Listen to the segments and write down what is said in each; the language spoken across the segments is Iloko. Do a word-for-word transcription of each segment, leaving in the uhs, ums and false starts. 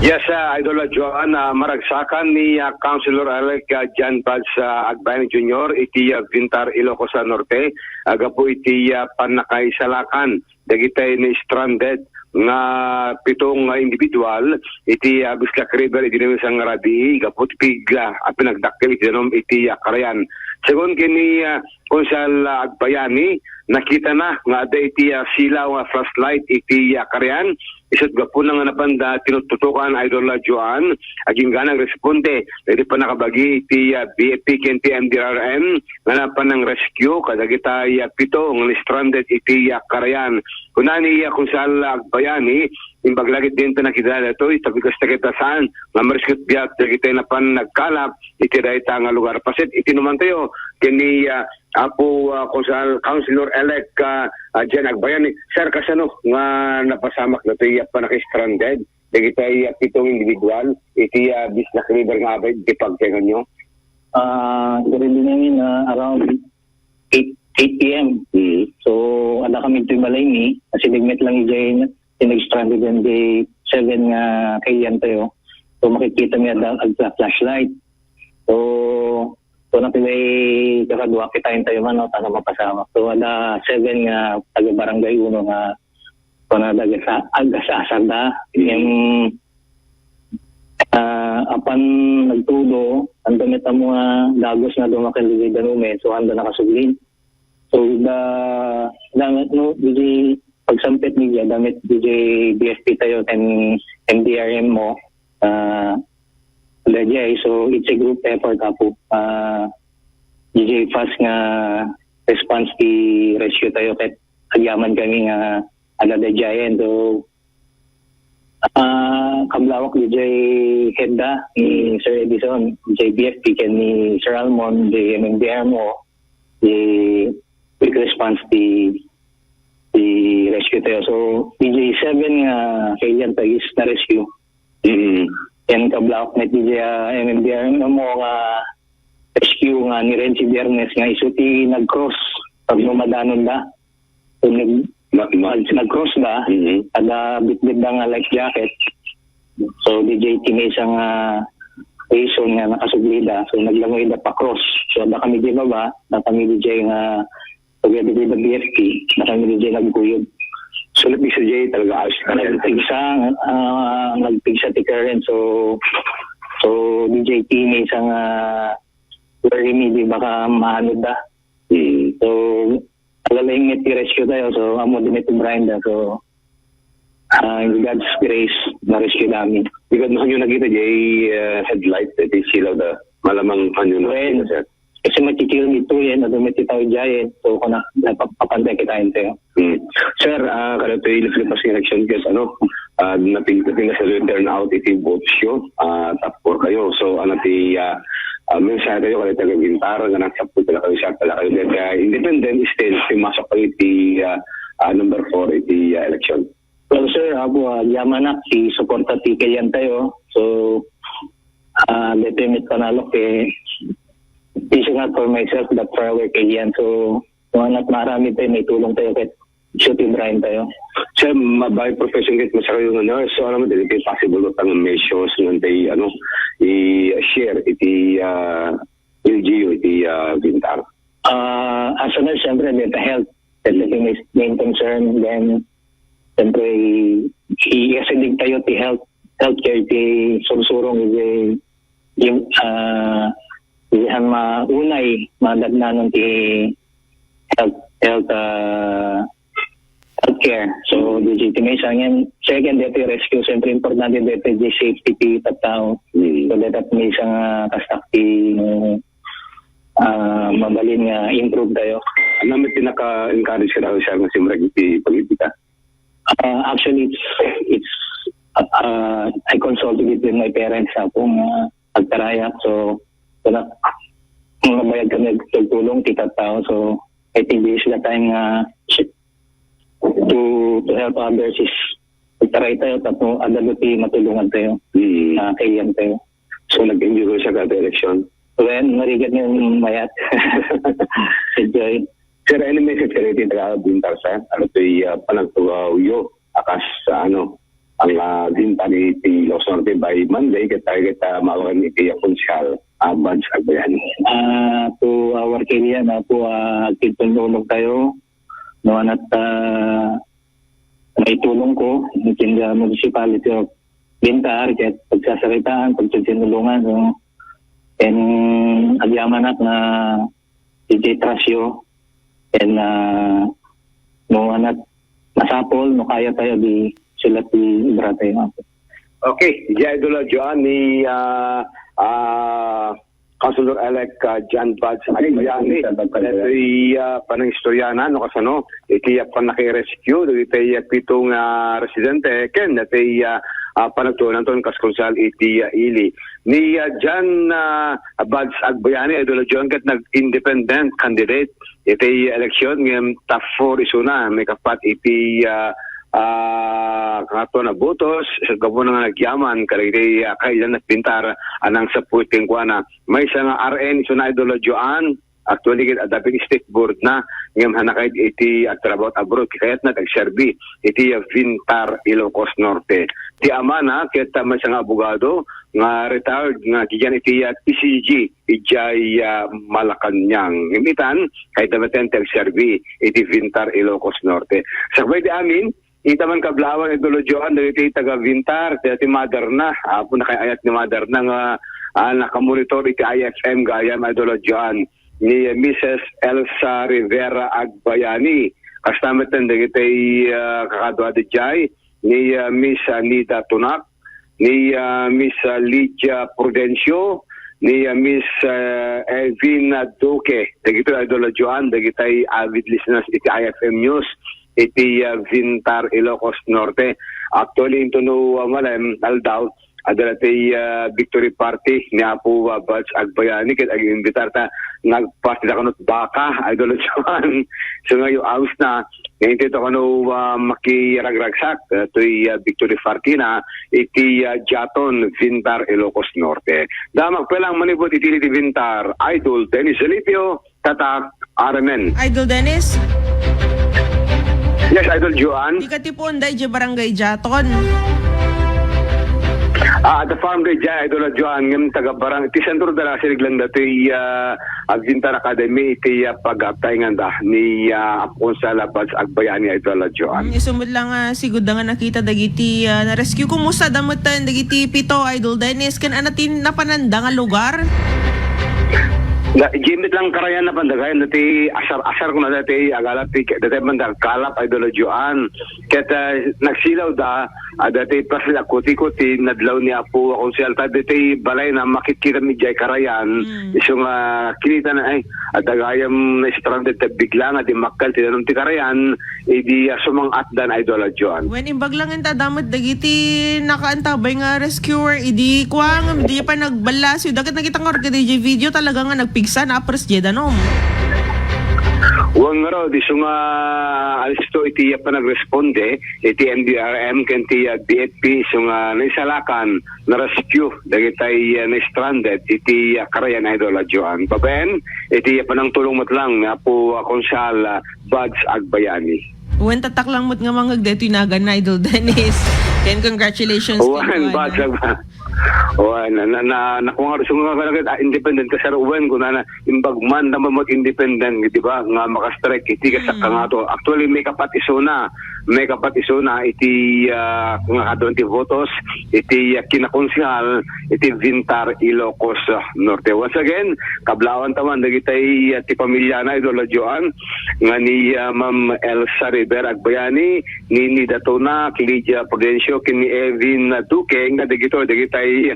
Yes, ah, Idol, ah, Joan, ah, maragsakan ni, ah, Councilor-elect, ah, John Buds, ah, Agbayani Junior iti, ah, Vintar, Ilocos, ah, Norte, ah, gapu iti, ah, pannakaisalakan dagiti na-stranded nga pito nga individual iti, ah, Bislak River idi naminsan nga rabii gapu ti pigla a pinagdakkel iti danum iti, ah, Carayan. Segun ken ni, ah, Konsehal, ah, Agbayani, nakitana nga adda iti, ah, silaw nga flashlight iti, ah, Carayan. Isut' gapuna nga napanda tinuttutukan, Idol, ah, Joan, agingga nagresponde iti pannakabagi iti, ah, B F P ken ti M D R M nga napan nang rescue kadagita, ah, pito nga na-stranded iti, ah, Carayan. Kuna ni, ah, Konsehal Agbayani, imbag la ket dinto nakita daytoy, tapno kasta ket saan nga ma-rescue biag dagiti napan nagkalap iti dayta nga lugar. Paset iti inumantayo ken ni, ah, Apo, ah, Konsehal, Councilor-elect, ah, ah, Jen Agbayani. Sir, kasano nga napasamak daytoy a pannaka-stranded dagiti, ah, pito nga individual iti, ah, Bislak River nga abaid iti pagtaenganyo? Ah, sir, idi ngamin, ah, around eight, eight P M. Mm. So, adda kami iti balay mi, kasi nagmet lang ijay, nag-stranded ijay seven nga kaiyantayo. So, makikita mi adda, adda flashlight. So, so, na pilay kakaduak, kitaentayo man, no, ta mapasamak. So, adda seven nga taga Barangay Uno nga, so, na daga sa, agasa-asarda. Mm. Yung, ah, apan nagtudo, anda met ammo nga dagos nga dumakkel iti danum, so, anda nakasubli. So, da, da, no, ijay pagsangpet ijay, adda met ijay B F P tayo ken M D R M mo, ah, daydiay. So, it's a group effort, Apo. Ah, ijay fast nga response ti rescue tayo ket agyaman kami nga adda daydiayen. So, ah, kablawak ijay head da ni Sir Edison, ijay B F P ken ni Sir Almon, ijay M M D R mo, ijay quick response ti, ti rescue tayo. So, ijay seven nga kaiyantayo is na-rescue. Mm. Ken kablawak met ijay, ah, M M D R mo nga rescue nga ni Renzi Biernes nga isu ti nag-cross tapno madanonda. So, nag-, Ma-, ma- nag-, nag-cross da, Mhm. adda bitbitda nga life jacket. So, ijay ti maysa nga reason nga nakasublida. So, naglangoyda pa-cross. So, adda kami ijay baba, adda kami ijay nga together with the B F P, adda kami ijay nagkuyog. So, napigsa ijay talaga, ayos talaga. Nagpigsa, ah, nagpigsa ti current. So, so, ijay ti maysa nga worry mi, di baka maanod da. Hmm. So, aglaing met ti rescue tayo. So, ammo di met ti Brian da. So, ah, in God's grace, na-rescue dami. Di kadno kayo nakita ijay, ah, headlight, ijay silaw da. Malamang kayo Well, nakita, sir. Kasi makikil dito yan, ano, may titaw dyan, eh. So, kung na, napapantay kita yun sa'yo. Hmm. Sir, ah, kada ito yung Philippines election, guys, ano, ah, napil-, napil-, sa turnout, iti vote show, ah, top four kayo. So, ano, ti, ah, ah, mensahe kayo, kada taga Guintar, nga nasa po pala kayo, siya pala kayo, kaya independent, still, pumasok kayo, iti, ah, ah, number four, iti, ah, election. Well, sir, ako, ah, yaman ak, ti suporta ti Kilian tayo. So, ah, depende panalo kay, it's not for myself, but for our Kilian. So, kung anak marami tayo, may tulong tayo kay Sir Brian tayo. Sir, ma-, by profession kit mo sa kayo nga nurse, so alam mo, dili possible ko tang measures nga tayo, ano, i-share iti, ah, L G U, iti, ah, Guintar. Ah, as a nurse, siyempre, may health. That's the thing is main concern. Then, siyempre, i-, i-, i-, tayo ti health, healthcare, ti sursurong, iti, yung, ah, iti han maunay, madagnanon ti health, health, ah, healthcare. So, iti maysa, ngan, second, iti rescue, siyempre, importante, iti safety ti tattao. Mm. So, that maysa nga kastak ti, ah, mabalin nga improve tayo. Ano may pinaka-encourage ka daw, sir, nga simrek iti pagkita? Ah, actually, it's, it's, ah, I consulted with my parents, ah, kung, ah, agtarayak. So, wala, kung nabayag kami, tulong ti tattao. So, I think this is the time nga to, to help others is, try tayo, tapos, ano, ti matulungan tayo, Mm. ah, kaiyan tayo. So, nag-enjoy ko siya kada election? Well, marigat nga mayat. Enjoy. Sir, any message ka iti taga Bintar, sir? Ano to'y, ah, panagtugaw yo? Akas sa ano, ang, ah, Vintar iti Ilocos Norte by Monday, ket target, ah, mawagan iti, ah, Konsehal, ah, Buds Agbayani. Ah, to our Kilian, ah, po, ah, agtultulong tayo. No, ana't, ah, maitulong ko, iti the municipality of Vintar, ket pagsasaritaan, pagtultulongan, no? And agyamanak nga iti trasyo, and, ah, no, ana't masapul, no kaya tayo, di sulat ti obra tayo, Apo. Okay, di Idol Joan ni, ah, ah, Councilor-elect, ah, John Buds Agbayani. Datoy, ah, panangistoryanan, no, kasano, iti, ah, pannaka-rescue, dagiti, ah, pito nga residente, ken datoy, ah, ah, panagtuonanton kas Konsehal iti, ah, ili. Ni, ah, John, ah, Buds Agbayani, Idol Joan, ket nag-independent candidate iti eleksyon ngem top four isuna, maikapat iti, ah, ah, kangatoan a botos, sa gapu na nga nagyaman kadagiti, ah, kailan a pintar a nangsappuit kenkuana. Maysa nga R N isuna, Idol Joan, actually, ket adda pay state board na, ngem hanakay iti agtrabaho abroad, kayatna ti agserbi iti, ah, Vintar, Ilocos Norte. Ti amana, ket, ah, maysa nga abogado, nga retired nga gikan iti, ah, T C G idiay, ah, Malacañang. Ngem itan, kayatna met ti agserbi iti Vintar, Ilocos Norte. Sakbay ti amin, ita man kablaawan, Idol Joan, dagiti taga Vintar, ti, ti mother na, apo, nakaay-ayat ni mother na nga, ah, nakamonitor iti I F M gayam, Idol Joan, ni Missus Elsa Rivera Agbayani. Kasta met dagiti, ah, kakadua idiay, ni, ah, Miss, ah, Nida Tunak, ni, ah, Miss, ah, Lydia Prudencio, ni, ah, Miss, ah, Evin, ah, Duque. Dagitoy, Idol Joan, dagitay avid listeners iti I F M News iti, ah, Vintar, Ilocos Norte. Actually, intono, ah, malem, aldaw, adda datoy, ah, victory party ni Apo, ah, Buds Agbayani, ket ag-imbitar ta nagparty da kano ti baka, Idol Joan. So, nga, awas na, nga intay to kano, ah, makiragragsak, ah, toy, ah, victory party na iti, ah, Jaton, Vintar, Ilocos Norte. Damag pelang manipud iti, iti Vintar, Idol Dennis Zalipio, Tatak, Armen. Idol Dennis? Yes, Idol Joan. Di ka ti puon da idiay Barangay Jaton. Ah, at the farm day, Idol Joan, ngem taga Barang-, ti sentro da la, sirig lang dati, ah, Avintar Academy, iti, ah, pag-aptayngan da ni, ah, Apo Konsehal Buds Agbayani, Idol Joan. Mm, isu met lang, ah, sigud da nga nakita dagiti, ah, na-rescue. Kumusta da met dagiti pito, Idol Dennis? Ken ania ti napananda nga lugar? Da, idiay met lang karayan napanda gayam, dati asar-asar ko na dati, agalap ti, dati man da kalap, Idol Joan. Ket, ah, nagsilaw da, ah, dati pasil a kuti-kuti, nadlaw ni Apo Konsehal ta dati balay na makitkita mi idiay karayan. Mm. Isu nga kinita na, ay, adda gayam na-stranded ta bigla nga dimmakkel ti danum ti karayan, idi, ah, sumang-atdan, Idol Joan. Wen, imbag lang enta, adda met dagiti nakaantabay nga rescuer, idi kuang, idi pa nagballasiw. Daket nakita nga orga di video talaga nga nagpigsa, naapres diay danum. Wen ngarud, isu nga alisto iti, ah, panagresponde, iti N D R M ken ti, ah, B F P, isu nga naisalakan, na-rescue dagitay, ah, na-stranded iti, ah, karayan, Idol Joan. Babaen iti, ah, panangtulong met lang ni Apo, ah, Konsehal, ah, Buds Agbayani. Wen, tatak lang met nga mangngeg daytoy naganna, Idol Dennis. Ken congratulations. Wen, kenkuana. Buds Agba-, wen, na, na, na, nakuha nga, so nga, ah, independent ka, sir, wen, kunana, imbag man, naman mo independent, di ba, nga makastrike, iti kasak Mm. kangato. Actually, maikapat isuna, maikapat isuna, iti, ah, nga kaduan ti votos, iti, ah, kinakonsehal, iti Vintar, Ilocos, ah, Norte. Once again, kablaawan taman, dagitay, ah, ti pamiliana, Idol Joan, nga ni, ah, Ma'am Elsa Rivera Agbayani, ni, ni Datona, Lydia Prudencio, ken ni Evin Duque, nga dagito, dagitay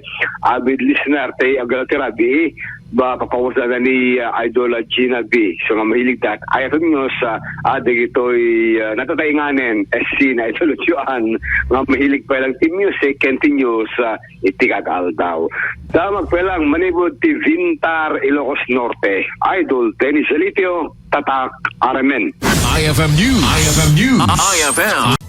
avid listener, tay agala ti rabii, ba, papawasada ni, ah, Idol Gina B. So, nga mahilig dat, I F M News, ah, ah, dagitoy, ah, natatainganen, S C na Idol Joan, nga mahilig pa lang ti music, ken ti news, ah, iti kag aldaw. Damag pa lang, manipud ti Vintar, Ilocos Norte, Idol Dennis Zalitio, Tatak, Aramen. I F M News. I F M News. I F M.